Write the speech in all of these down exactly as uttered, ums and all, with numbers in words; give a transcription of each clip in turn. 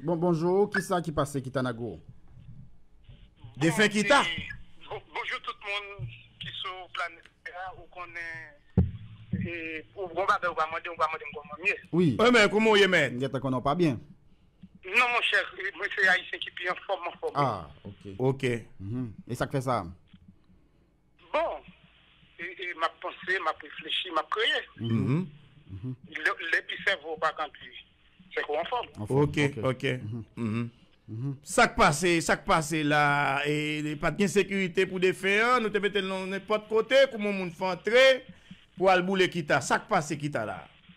Bon, bonjou, kisa ki pase Kitanago? Defen Kita. Bon, bonjou tout moun ki sou planèt Tè a, ou konnen, e, ou gon bagay ou pa mande, ou pa mande m kòman m ye. Wi. Wi, men kòman w ye, mèt? M gentan konnen w pa byen. Non, monchè, mwen se Ayisyen ki pi anfòm, anfòm. Ah, ok. Ok. Mhm. E sa k fè sa? Bon, e, e, m ap panse, m ap reflechi, m ap kreye. Mhm. Mhm. Lè, lè pi sèvo w pa kanpe, se ke w anfòm. Anfòm, ok, ok. Ok. Mhm. Mhm. Mhm. Sa k pase, sa k pase la, e, e pa t gen sekirite pou defen an, nou te mete l nan nenpòt kote, kòman moun fè antre pou al boule Kita. Sa k pase Kita la?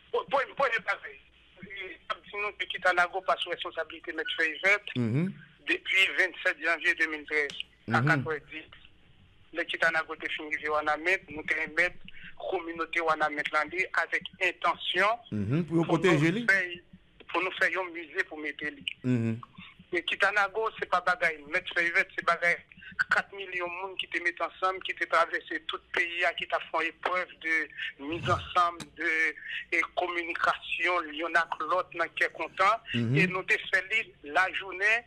Pre-, pre-, premye bagay, e, m ap di nou ke Kitanago pa sou responsablite Mèt Fèy Vèt Mhm. depi vennsèt janvye de mil trèz a Mhm. katrèdis. Lè Kitanago te fin rive Wanament, nou te remèt kominote Wanament lan li avèk entansyon Mhm, pou yo pou nou pwoteje li. fè, pou nou fè yon mize pou mete li. Mhm. E Kitanago, se pa bagay Mèt Fèy Vèt, se bagay kat milyon moun ki te met ansanm, ki te travèse tout peyi a, ki t ap fè yon eprèv de mizansanm, de, e, kominikasyon, youn ak lòt nan kè kontan. Mhm. E nou te fè li lajounen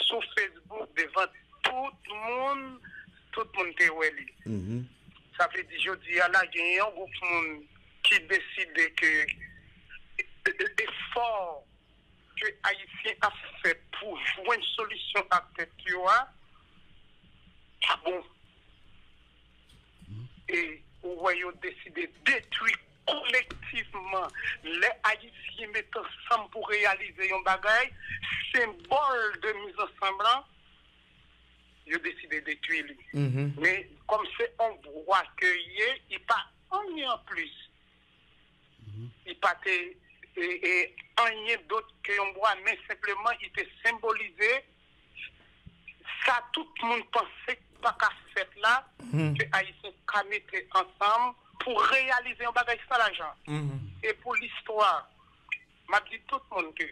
sou Facebook devan tout moun, tout moun te wè li. Mhm. Sa vle di, jodi a la, gen yon gwoup moun ki deside ke e, e, efò ke Ayisyen ap fè pou jwenn solisyon ak tèt yo a, pa bon. E ou wè yo deside detwi kolektivman. Lè Ayisyen met ansanm pou reyalize yon bagay, senbòl de mizansanm lan, yo deside detwi li. Mhm. Men kòm se yon bwa ke ye, li pa anyen anplis. Mhm. Li pa te, e, e, anyen dòt ke yon bwa, men senpleman li te senbolize sa tout moun panse k pa ka fèt la, Mhm. ke Ayisyen ka mete ansanm pou reyalize yon bagay san lajan. Mhm. E pou listwa, m ap di tout moun ke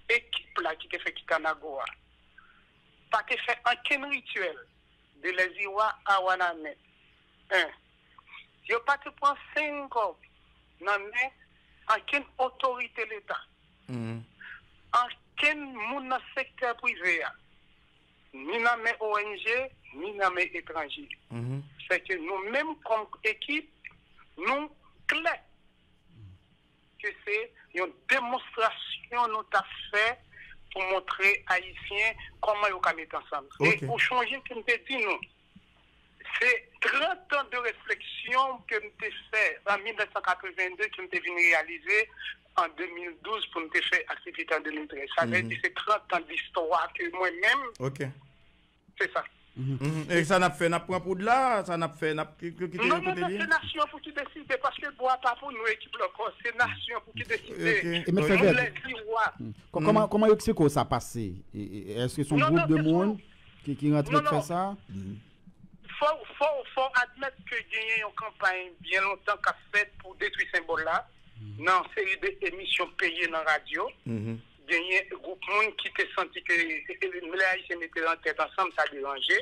ekip la ki te fè Kitanago a pa te fè ankenn rityèl de Lèziwa a Wanament. En, yo pa te pran senk kòb nan men ankenn otorite Leta, Mhm. ankenn moun nan sektè prive a, ni nan men O N G, ni nan men etranje. Mhm. Sèke nou menm kòm ekip, nou klè ke se yon demonstrasyon nou t ap fè pou montre Ayisyen kòman yo ka met ansanm. E Ok. ou chonje ke m te di nou, se trant an de refleksyon ke m te fè an mil nèf san katreven de, ke m te vin reyalize an de mil douz pou m te fè aktivite an de mil trèz. Sa vle Mhm. di se trant an distwa ke mwen menm, Ok. se sa. Mhm. Mhm. E sa n ap fè, n ap pran poud la, sa n ap fè, n ap ki-, ki-, kite Non, l non, kote non, li se ye? Nasyon an pou ki deside, paske bwa pa pou nou, ekip la ankò, se nasyon an pou ki deside. Ok. E mèt Nou Fèvèt, lè di wa. Hmm. Kò-, kòman, kòman yo eksplike w sa pase? E, e, èske se yon Non, gwoup non, de se moun sou ki, ki rantre Non, k fè non. sa? Mhm. Fò, fò, fò admèt ke genyen yon kanpay byen lontan k ap fèt pou detwi senbòl la, Mhm. nan seri de emisyon peye nan radyo. Mhm. Genyen gwoup moun ki te santi ke, e, e, lè Ayisyen mete nan tèt ansanm, sa deranje.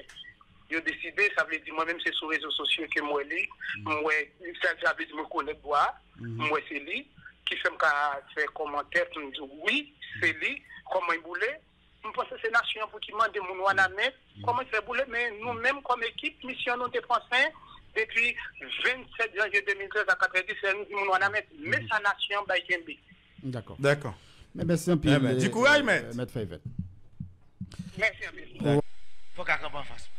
Yo deside, sa vle di mwen menm se sou rezo sosyo ke m wè li, Mhm. m wè, sa, sa vle di mwen konèt bwa, Mhm. m wè se li, ki fè m ka fè kòmantè pou m di wi, se li, kòman l boule. M panse se nasyon an pou ki mande moun Wanament, Mhm. kòman l fè boule, men nou menm kòm ekip, misyon nou te pran sen, depi vennsèt janvye de mil trèz a katrèdis, se nou di moun Wanament, men Mhm. sa nasyon an bay kenbe. Dakò. Dakò. Men mèsi anpil, Enben, eh, di kouraj, eh, mèt. Mèt Fèvèt. Mèsi anpil. Fòk a kanpe anfas mwen.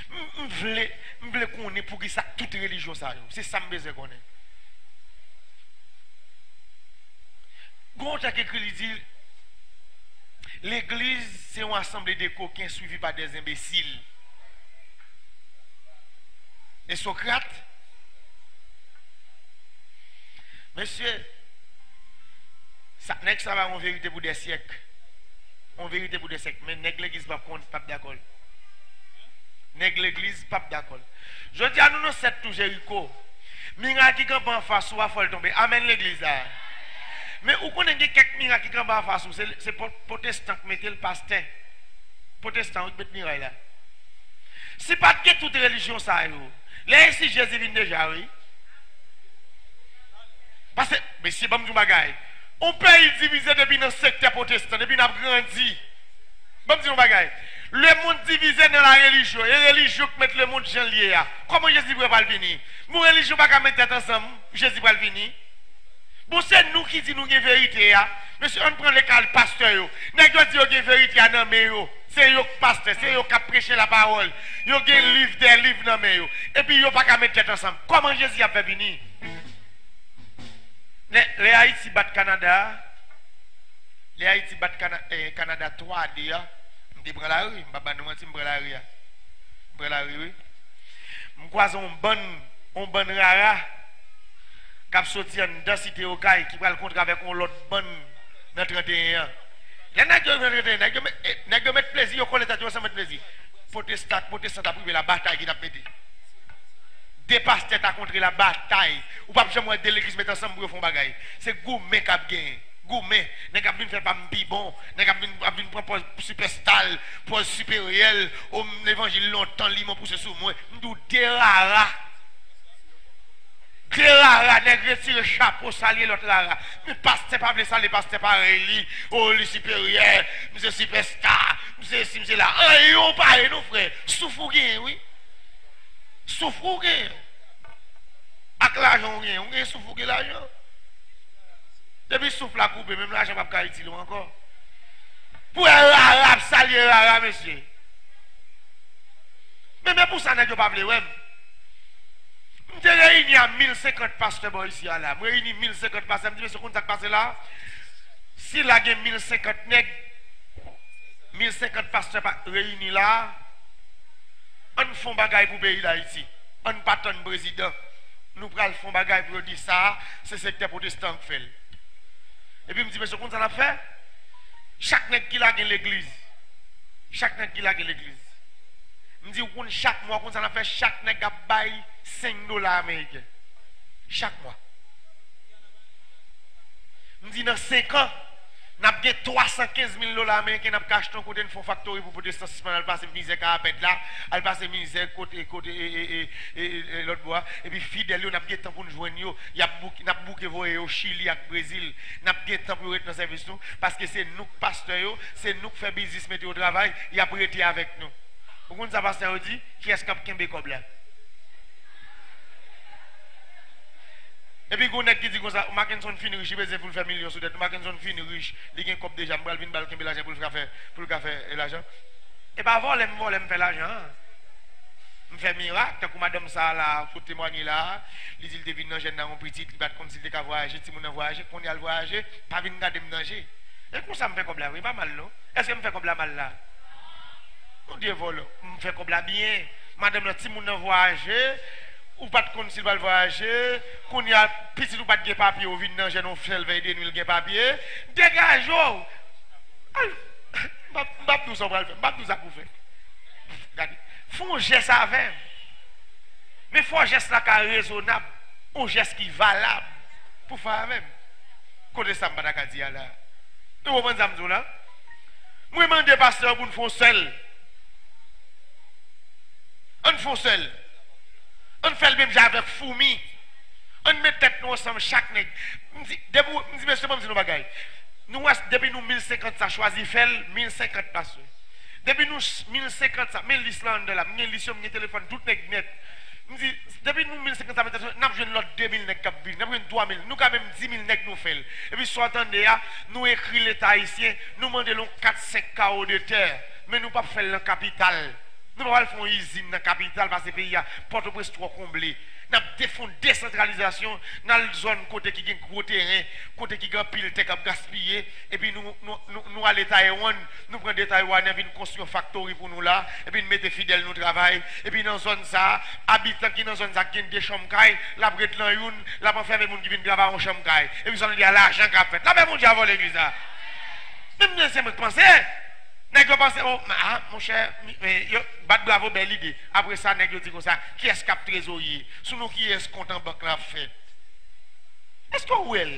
M, m vle, m vle konnen poukisa tout relijyon sa yo. Se sa m bezwen konnen. Gon otan k ekri, li di, legliz se yon asanble de koken swivi pa de enbesil. E Sokrat? Mesye, sa, nèg sa ba yon verite pou dè syèk. Yon verite pou dè syèk. Men nèg legliz p ap konn, p ap dakò l. Nèg legliz p ap dakò l. Jodi a, nou nan sèt tou Jeriko. Miray ki kanpe anfas ou a, fò l tonbe. Amèn, legliz la. Men ou konnen gen kèk miray ki kanpe anfas ou, se, se pwo-, pwotestan k mete l, pastè. Pwotestan, wi, k met miray la. Si pa t gen tout relijyon sa yo, lè isi Jezi vin deja, wi. Paske, mesye, ban m di w bagay. On peyi divize depi nan sektè pwotestan, depi n ap grandi. Ban m di nou bagay. Lemonn divize nan la relijyon. E relijyon k met lemonn jan l ye a. Kòman Jezi pral vini? Bon, relijyon pa ka met tèt ansanm. Jezi pral vini. Bon, se nou ki di nou gen verite a. Mesye, ann pran le ka pastè yo. Nèg yo di yo gen verite a nan men yo. Se yo k pastè, se yo k ap preche lapawòl. Yo gen liv dè liv nan men yo. Epi yo pa ka met tèt ansanm. Kòman Jezi ap fè vini? Lè, lè Ayiti bat Kanada, lè Ayiti bat Kana, eh, Kanada twa a de a, m te pran lari, m pa ba nou manti, m pran lari a. M pran lari, wi. M kwaze yon bann, yon bann rara k ap soti anndan Site Okay, ki pral kontre avèk yon lòt bann nan trannteyen an. Lè nèg yo nan trannteyen, nèg yo met, eh, nèg yo met plezi, yo kole tèt yo ansanm met plezi. Pwotestan ak pwotestan t ap rive la batay ki t ap mete. De pastè ta kontre la batay. Ou p ap janm wè de legliz met ansanm pou yo fè yon bagay. Se goumen k ap genyen. Goumen. Nèg ap vin fè pa m pi bon. Nèg ap vin, ap vin pran pòz sipèsta l, pòz siperyè l. O, m levanjil lontan, limon pouse sou mwen. M di w de rara. De rara, nèg retire chapo, salye lòt rara. Men pastè pa vle salye pastè parèy li. O, li siperyè, m se sipèsta, m se si, m se la. Anyen w pa ye non, frè. Souf ou genyen, wi. Souf ou genyen. Ak lajan ou genyen. Ou genyen souf, ou gen lajan. Depi souf la koupe, menm lajan p ap ka itil ou ankò. Pou wè rara ap salye rara, mesye. Men, men pou sa, nèg yo pa vle wè m. M te reyini a mil senkant pastè bò isi a la. M reyini mil senkant pastè. M di, "Mesye, konn sa k pase la? Si la gen mil senkant nèg, mil senkant pastè pa reyini la, ann fè yon bagay pou peyi Dayiti. Ann pa tann prezidan. Nou pral fè yon bagay pou yo di sa, se sektè pwotestan k fè l." Epi m di, "Mesye, konn sa n ap fè? Chak nèg ki la gen legliz. Chak nèg ki la gen legliz." M di, "Ou konn chak mwa, konn sa n ap fè? Chak nèg ap bay senk dola ameriken. Chak mwa." M di, "Nan senk an, n ap gen twa san kenz mil dola ameriken, n ap ka achte yon kote, n fè yon faktori pou pwotestan sispann al pase mizè Karapèt la, al pase mizè kote, kote, e, e, e, e, e, lòt bò a. Epi fidèl yo, n ap gen tan pou n jwenn yo. Y ap bouk, n ap bouke voye yo Chili ak Brezil. N ap gen tan pou yo ret nan sèvis nou, paske se nou k pastè yo, se nou k fè biznis mete yo travay, y ap rete avèk nou." Ou konn sa pastè yo di? "Kiyès k ap kenbe kòb la?" Epi gon nèg ki di konsa, "Mackenson fin rich, li bezwen pou l fè milyon sou tèt. Mackenson fin rich, li gen kòb deja, m pral vin ba l kenbe lajan pou l ka fè, pou l ka fè, eh, lajan." E pa vòlè m vòlè, m fè lajan an. M fè mirak, tankou madanm sa a la, sot temwaye la, li di l te vin nan jèn nan yon pitit, li pa t konn si l te ka vwayaje, timoun nan vwayaje, kounye a l vwayaje, pa vin gade m nan je. E konsa m fè kòb la, wi, pa mal non. Èske m fè kòb la mal la? Bondye vòlè, m fè kòb la byen. Madanm nan, timoun nan vwayaje, ou pa t konn si l pral vwayaje, kounye a, pitit ou pa t gen papye, ou vin nan jèn yon sèl vèy de nwi, l gen papye. Degaje w! Al, m p ap, m p ap di w sa w pral fè, m p ap di w sa pou w fè. Gade, fè yon jès avè m. Men fò jès la ka rezonab, yon jès ki valab pou fè avè m. Kote sa m pa ta ka di a la? Nou konprann sa m di w la? Mwen mande pastè yo pou n fè yon sèl. Ann fè yon sèl. Ann fè l menm jan avèk foumi. Ann met tèt nou ansanm chak nèg. M di, depi w, m di, mesye, ban m di nou bagay. Nou wè, depi nou mil senkant sa chwazi fè l, mil senkant pastè. Depi nou ch-, mil senkant sa, men lis la anndan la, m gen lis yo, m gen telefòn, tout nèg nèt. M di, depi nou mil senkant sa, n ap jwenn lòt de mil nèg k ap vini, n ap jwenn twa mil, nou ka menm di mil nèg nou fè l. Epi sa w tande a, nou ekri Leta ayisyen, nou mande l yon kat senk kawo de tè, men nou p ap fè l nan kapital. Nou pa pral fè yon izin nan kapital, paske peyi a, Pòtoprens twò konble. N ap fè yon desantralizasyon, n al zòn kote ki gen gwo teren, kote ki gen anpil tè k ap gaspiye, epi nou, nou, nou, nou ale Taiwan, nou pran de Taiwanè vin konstwi yon faktori pou nou la, epi n mete fidèl nou travay, epi nan zòn sa a, abitan ki nan zòn sa a ki gen de chanm kay, l ap ret nan youn, l ap anfème moun ki vin travay yon chanm kay. Epi sa nou di a lajan k ap fèt. Lapè Bondye avè w legliz la. Menm jan se mwen k panse. Nèg yo panse, oh, ah, monchè, mi-, eh, yo bat bravo, bèl ide. Apre sa, nèg yo di konsa, kiyès k ap trezorye? Sou non kiyès kont an bank la ap fèt? Èske w wè l?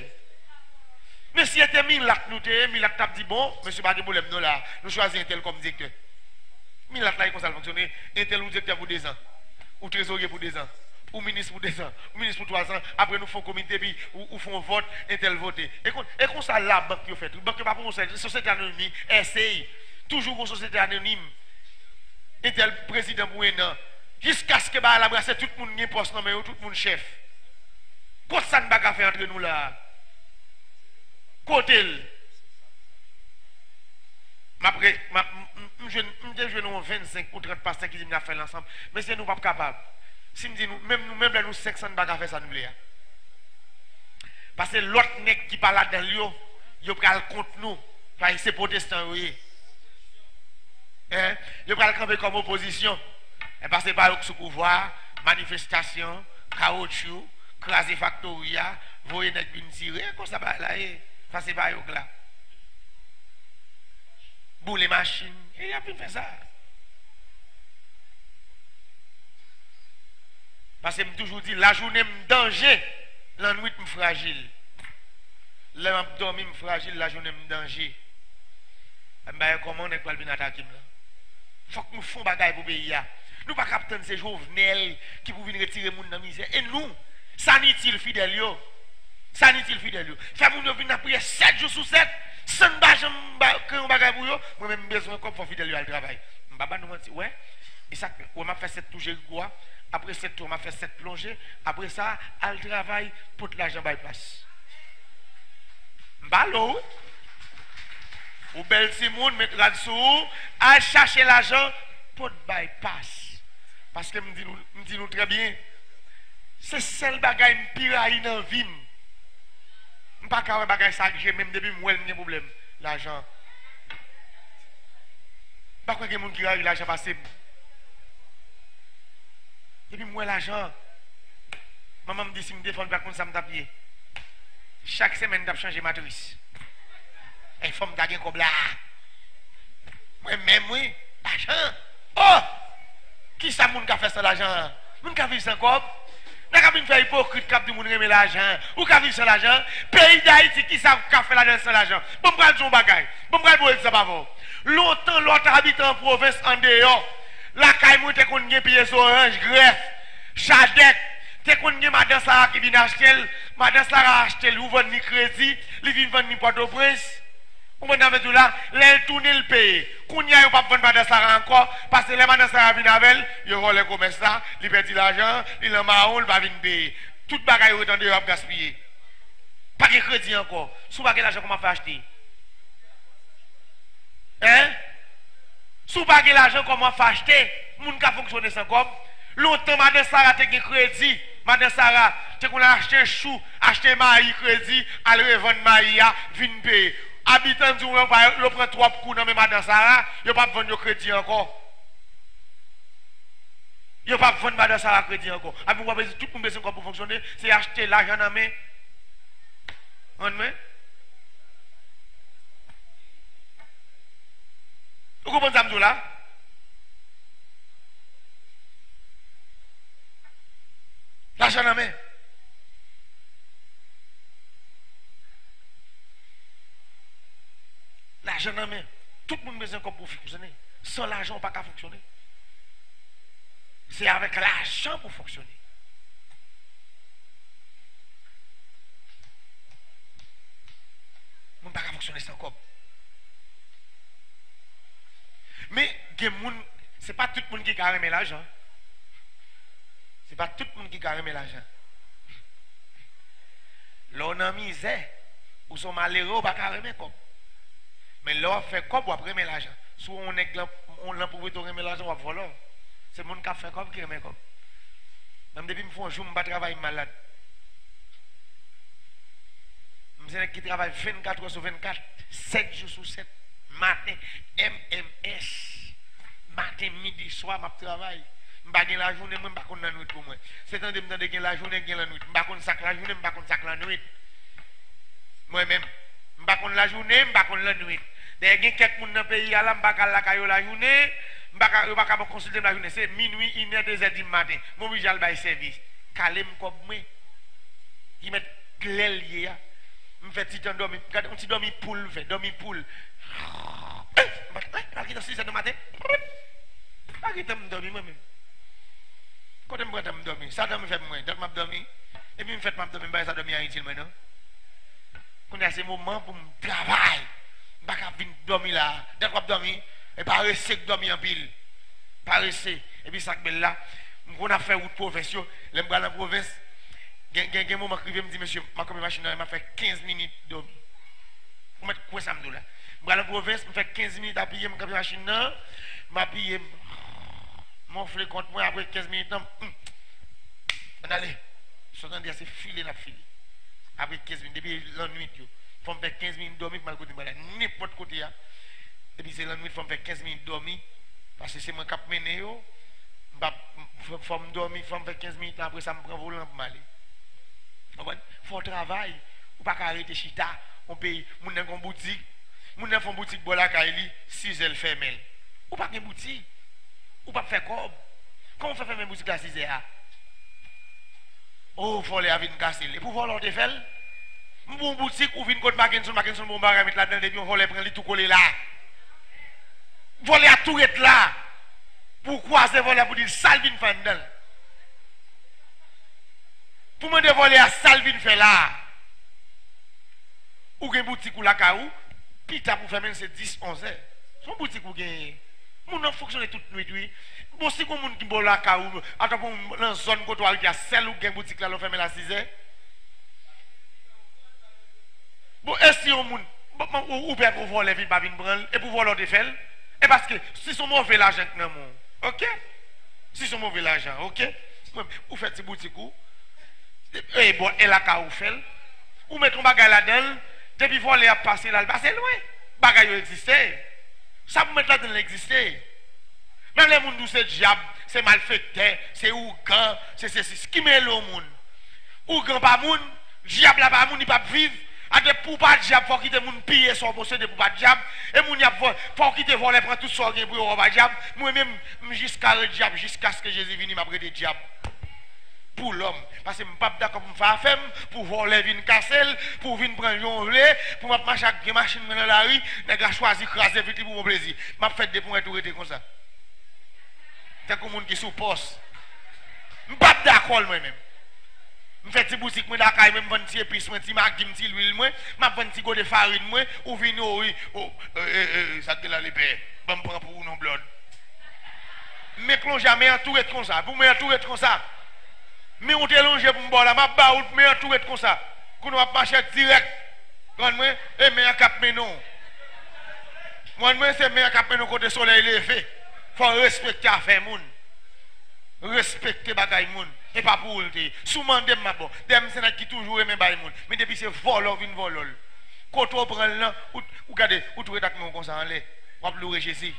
Men si e te milat nou te ye, milat t ap di, bon, mesye, pa gen pwoblèm non la, nou chwazi entèl kòm direktè. Milat la, e konsa l fonksyone, entèl ou direktè pou dezan, ou trezorye pou dezan. Ou minis pou dezan, ou minis pou twazan, apre nou fè yon komite, epi ou, ou fè yon vòt, entèl vote. E kon, e konsa labank yo fèt. Bank yo pa pou yon sèl, sosyete anonim, S A, toujou gon sosyete anonim. Entèl prezidan pou ennan. Jiskaske bagay la brase, tout moun gen pòs nan men yo, tout moun chèf. Kot sa n pa ka fè antre nou la a? Kote l? M ap re-, m ap, m, m, m jwenn, m te jwenn yon vennsenk ou trant pastè ki di m n ap fè l ansanm. Mesye, nou p ap kapab. Si m di nou, menm nou, menm lè nou senk san, n pa ka fè sa n vle a. Paske lòt nèg ki pa ladan l yo, yo pral kont nou. Paske se pwotestan yo ye. Hein? Yo pral kanpe kòm opozisyon. E paske pa yo k sou pouvwa a, manifestasyon, kawotchou, kraze faktori a, voye nèg vin tire, konsa bagay la ye. Sa se pa yo k la. Boule machin, e y ap vin fè sa. Paske m toujou di, lajounen m danje, lannwit m frajil. Lè m ap dòmi, m frajil, lajounen m danje. M pa wè kòman nèg pral vin atake m la. Fòk nou fè yon bagay pou peyi a. Nou pa ka ap tann se Jovenel ki pou vin retire moun nan mizè. E nou, sa n itil fidèl yo. Sa n itil fidèl yo. Fè moun yo vin nan priyè sèt jou sou sèt, san n pa janm ba-, kreye yon bagay pou yo. Mwen menm, m bezwen kòb, fò fidèl yo al travay. M pa ba nou manti, wè. E sa k, wè, m ap fè sèt tou Jeriko a. Apre sèt tou, m ap fè sèt plonje. Apre sa, al travay, pot lajan bay pas. M pa lou, wi. Ou bèl timoun, met rad sou ou, al chache lajan, pot bay pas. Paske m di nou, m di nou trè byen, se sèl bagay m pi rayi nan vi m. M pa ka wè bagay sa ak je m, menm depi m wè l, m gen pwoblèm. Lajan. M pa kwè gen moun ki rayi lajan pase m. Depi m wè lajan, manman m di si m te fò, m pa konn sa m t ap ye. Chak semèn, m t ap chanje matris. E fò m ta gen kòb la. Mwen menm, wi. Lajan. Oh! Kisa moun ka fè san lajan an? Moun ka viv san kòb? N a ka vin fè ipokrit k ap di moun renmen lajan. Ou ka viv san lajan? Peyi Dayiti, kisa w ka fè ladan san lajan? Bon, m pral di w yon bagay. Bon, m pral ba w egzanp avè w. Lontan, lè w t abitan an pwovens, andeyò, lakay mwen te konn gen pye zoranj, grèf, chadèk. Te konn gen madan Sara ki vin achte l. Madan Sara achte l, ou vann li kredi, li vin vann li Pòtoprens. Ou konprann sa m vle di w la? Lè l tounen, l peye. Kounye a, yo p ap vann madan Sara ankò, paske lè madan Sara vin avè l, yo vòlè komès la, li pèdi lajan, li nan mawon, li pa vin peye. Tout bagay yo ret andeyò, ap gaspiye. Pa gen kredi ankò. Si w pa gen lajan, kòman w ap fè achte? Hein? Si w pa gen lajan, kòman w ap fè achte? Moun ka fonksyone san kòb? Lontan, madan Sara te gen kredi. Madan Sara te konn al achte chou, achte mayi kredi, al revann mayi a, vin peye. Abitan di w, yo pa, yo pran twòp kou nan men madan Sara, yo p ap vann yo kredi ankò. Yo p ap vann madan Sara kredi ankò. Epi w ap di tout moun bezwen kòb pou fonksyone, se achte lajan nan men. Rann mwen. Ou konprann sa m di w la? Lajan nan men. Lajan nan men. Tout moun bezwen kòb pou fonksyone. San lajan, ou pa ka fonksyone. Se avèk lajan pou fonksyone. Moun pa ka fonksyone san kòb. Men, gen moun, se pa tout moun ki ka renmen lajan. Se pa tout moun ki ka renmen lajan. Lè w nan mizè, ou se yon malere, ou pa ka renmen kòb. Men lè w ap fè kòb, w ap renmen lajan. Si w wè yon nèg lan, yon lanpouvrete w renmen lajan, w ap vòlò. Se moun k ap fè kòb ki renmen kòb. Menm depi m fè yon jou m pa travay, m malad. M se nèg ki travay vennkat è sou vennkat, sèt jou sou sèt. Maten, M M S. Maten, midi, swa, m ap travay. M pa gen lajounen, mwen, m pa konn lannwit pou mwen. Se tande m tande gen lajounen, gen lannwit. M pa konn sa k lajounen, m pa konn sa k lannwit. Mwen menm, m pa konn lajounen, m pa konn lannwit. Dayè, gen kèk moun nan peyi a la, m pa ka al lakay yo lajounen, m pa ka, yo pa ka konsilte m lajounen. Se minwi, inè, dezè di maten. M oblije al bay sèvis. Kale m kòb mwen. Li mèt lè l ye a. M fè ti tan dòmi. Gade yon ti dòmi poul m fè. Dòmi poul. M pa, eh, pa gentan sis è nan maten. Pa gentan m dòmi mwen menm. Kote m pran tan m dòmi? Sa dòmi fè pou mwen. Dat m ap dòmi. Epi m fèt m ap dòmi, m pa wè sa dòmi a itil mwen, non. Kounye a se moman pou m travay. M pa ka vin dòmi la. Dat w ap dòmi. E parese k dòmi anpil. Parese. Epi sa k bèl la, m konn ap fè wout pwovens yo. Lè m pral nan pwovens, gen, gen, gen moman k rive, m di, "Mesye, m ap kanpe machin nan, m ap fè kenz minit dòmi." Ou mèt kwè sa m di w la. M pral nan pwovens, m fè kenz minit apiye, m kanpe machin nan, m apiye, m, m wonfle kont mwen, apre kenz minit nan, m, ann ale. Sa w tande a, se file n ap file. Apre kenz minit, depi lannwit yo, fò m fè kenz minit dòmi pou m al kote m pral la, nenpòt kote a. Depi se lannwit, fò m fè kenz minit dòmi, paske se mwen k ap mennen yo. M p ap, fò, fò m dòmi, fò m fè kenz minit, apre sa, m pran volan pou m ale. Konprann? Fò w travay. Ou pa ka rete chita. Yon peyi, moun nan gen yon boutik. Moun nan fè yon boutik bò lakay li, sizè l fèmen l. Ou pa gen boutik. Ou p ap fè kòb. Kòman w fè fèmen boutik la sizè a? O, vòlè a vin kase l. E pou vòlè w te fè l? M pou yon boutik, ou vin kot Mackenson, Mackenson bon bagay, met ladan l, depi yon vòlè pran li tou kole la. Vòlè a tou ret la. Pou w kwaze vòlè a pou di l sa l vin fè anndan l. Pou mande vòlè a sa l vin fè la. Ou gen boutik ou lakay ou, pita pou fèmen l se dis, onzè. Se yon boutik ou genyen. Moun nan fonksyone tout nwit, wi. Bon, si gon moun ki bò lakay ou, ata pou moun nan zòn kote w abite a, sèl ou gen boutik la, lè w fèmen l a sizè. Bon, e si yon moun, bon, bon, ou, ou pè pou vòlè vin pa vin pran l, e pou vòlè w te fè l? E paske, si se yon move lajan k nan men w, oke? Si se yon move lajan, oke? Mwen, ou fè ti boutik ou, e bon, e lakay ou fè l, ou met yon bagay ladan l, depi vòlè ap pase la, l pase lwen. Bagay yo egziste. Sa pou met ladan l egziste. Menm lè moun di w se dyab, se malfektè, se ougan, se sesi, ki mele w moun? Ougan pa moun, dyab la pa moun, li p ap viv. A depi w pa dyab, fò w kite moun piye sa w posede pou w pa dyab. E moun y ap vòlè, fò w kite vòlè pran tout sa w gen pou yo wè w pa dyab. Mwen menm, m jiska ret dyab, jiskaske Jezi vini, m ap rete dyab. Pou lòm. Paske m p ap dakò pou m fè afè m, pou vòlè vin kase l, pou vin pran l jan w vle, pou m ap mache ak vye machin mwen nan lari, nèg la chwazi kraze vit li pou bon plezi. M ap fè de ponyèt ou rete konsa. Tankou moun ki sou pòs. M p ap dakò l mwen menm. M fè ti boutik mwen lakay mwen, m vann ti epis mwen, ti magi m, ti lwil mwen, m ap vann ti gode farin mwen, ou vini, o wi, o, e, e, e, sa k gen la lepè, ban m pran pou ou non blòd. Men k lonje a, men an tou ret konsa, pou men an tou ret konsa. Men ou te lonje pou m ba w la, m ap ba ou l, men an tou ret konsa. Kounye a w ap mache dirèk. Konprann mwen? E men an k ap mennen w. Konprann mwen? Se men an k ap mennen w kote solèy leve. Fò w respekte afè moun. Respekte bagay moun. E pa pou ou l te ye. Si w mande m, m ap ba w. Dayè, m se nèg ki toujou renmen bay moun. Men depi se vòlè w vin vòlè l. Kote w pran l lan, ou, ou gade, ou tou ret ak men w konsa anlè. W ap loure Jezi.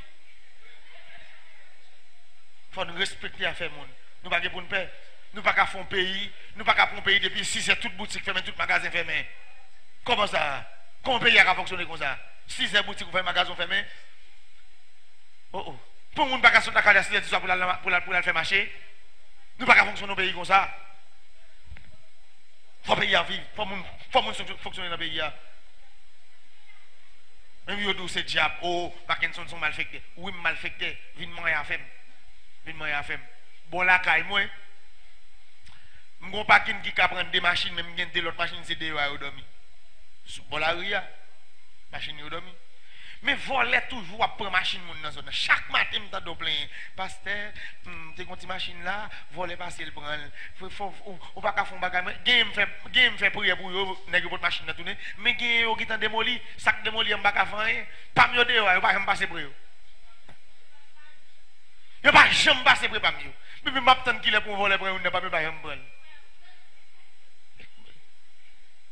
Fò n respekte afè moun. Nou pa gen pou n pè. Nou pa ka fè yon peyi, nou pa ka pran yon peyi depi sizè tout boutik fèmen, tout magazen fèmen. Kòman sa? Kòman peyi a ka fonksyone konsa? Sizè boutik ou fèmen, magazen w fèmen. O, o. Pou moun pa ka sot lakay li a sizè diswa pou l al, pou l al, pou l al fè mache. Nou pa ka fonksyone yon peyi konsa. Fò peyi a viv, fò moun, fò moun fonksyone nan peyi a. Menm yo di w se dyab, o, Mackenson se yon malfektè. Wi, m malfektè, vin manyen afè m. Vin manyen afè m. Bò lakay mwen, m gon pakin ki ka pran de machin, men m gen de lòt machin, se deyò a yo dòmi. Sou bò lari a, machin yo dòmi. Men vòlè toujou ap pran machin moun nan zòn nan. Chak maten m tande w plenyen. Pastè, m te gon ti machin la, vòlè pase l pran l. Fò, fò, ou, ou pa ka fè yon bagay. Mwen, genyen m fè, genyen m fè priyè pou yo, nèg yo pot machin nan tounen. Men genyen yo gentan demoli. Sa k demoli an, m pa ka fè anyen. Pa m yo deyò a, yo pa janm pase pre yo. Yo pa janm pase pre pa m yo. Depi m ap tann kilè pou yon vòlè pran youn nan pa m, yo pa janm pran l.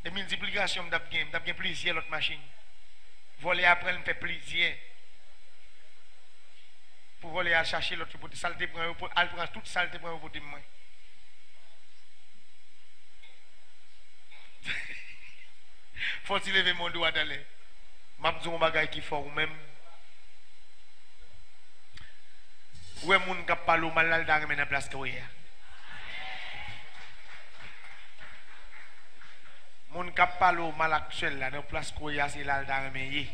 E miltiplikasyon m t ap gen, m t ap gen plizyè lòt machin. Vòlè a pran l, m fè plizyè. Pou vòlè a al chache lòt yo pote. Sa l te pran yo, al pran tout sa l te pran yo pote m mwen. Fò w ti leve men w dwat anlè. M ap di w yon bagay ki fò ou menm. Ou wè moun k ap pale w mal la, l ta renmen nan plas Koye a. Moun k ap pale w mal aktyèl la, nan plas Koye a, se la l ta renmen ye.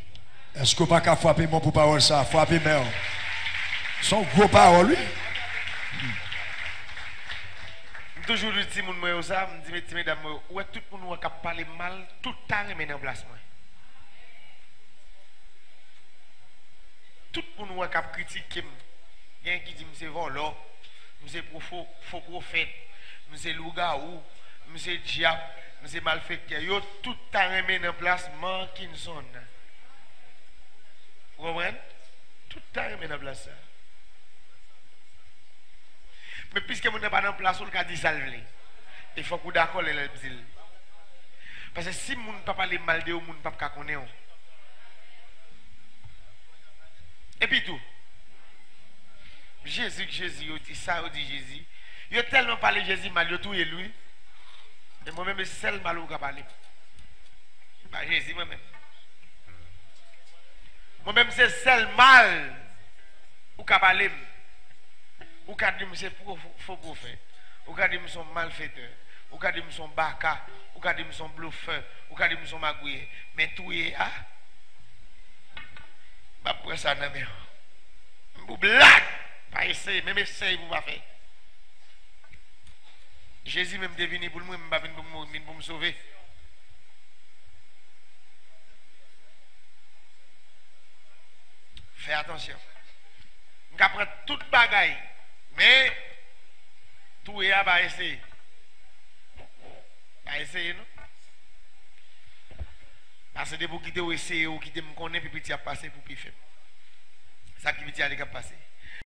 Èske w pa ka frape men w pou pawòl sa a? Frape men w. Se yon gwo pawòl, wi. Toujou di timoun mwen yo sa, m di, "Met ti medam mwen yo, ou wè tout moun ou wè k ap pale m mal, tout ta renmen nan plas mwen. Tout moun ou wè k ap kritike m, gen ki di m se vòlò, m se pwofo-, fo pwofèt, m se lougawou, m se dyab, m se malfektè. Yo tout ta renmen nan plas Markinson." Ou konprann? Tout ta renmen nan plas sa. Men piske moun nan pa nan plas ou, l ka di sa l vle. E fòk ou dakò lè l di l. Paske si moun pa pale mal de ou, moun p ap ka konnen w. Epi tou, Jezi k Jezi, yo di sa, yo di Jezi. Yo tèlman pale Jezi mal, yo touye l, wi. E mwen menm, e sèl mal ou ka pale m. Pa Jezi, mwen menm. Mwen menm, se sèl mal ou ka pale m. Ou ka di m se pwo-, fo pwofèt. Ou ka di m se yon malfetè. Ou ka di m se yon baka. Ou ka di m se yon blofè. Ou ka di m se yon magouyè. Men touye a, m ap pran sa nan men w. M pou blag. Pa eseye. Menm eseye pou pa fè. Jezi menm te vini pou l mouri, m pa vin pou m mouri, m vin pou m sove. Fè atansyon. M ka pran tout bagay, men touye a pa eseye. Pa eseye, non. Paske depi w kite w eseye, ou kite m konnen pi piti ap pase pou pi fèb. Sa ki piti a, li k ap pase.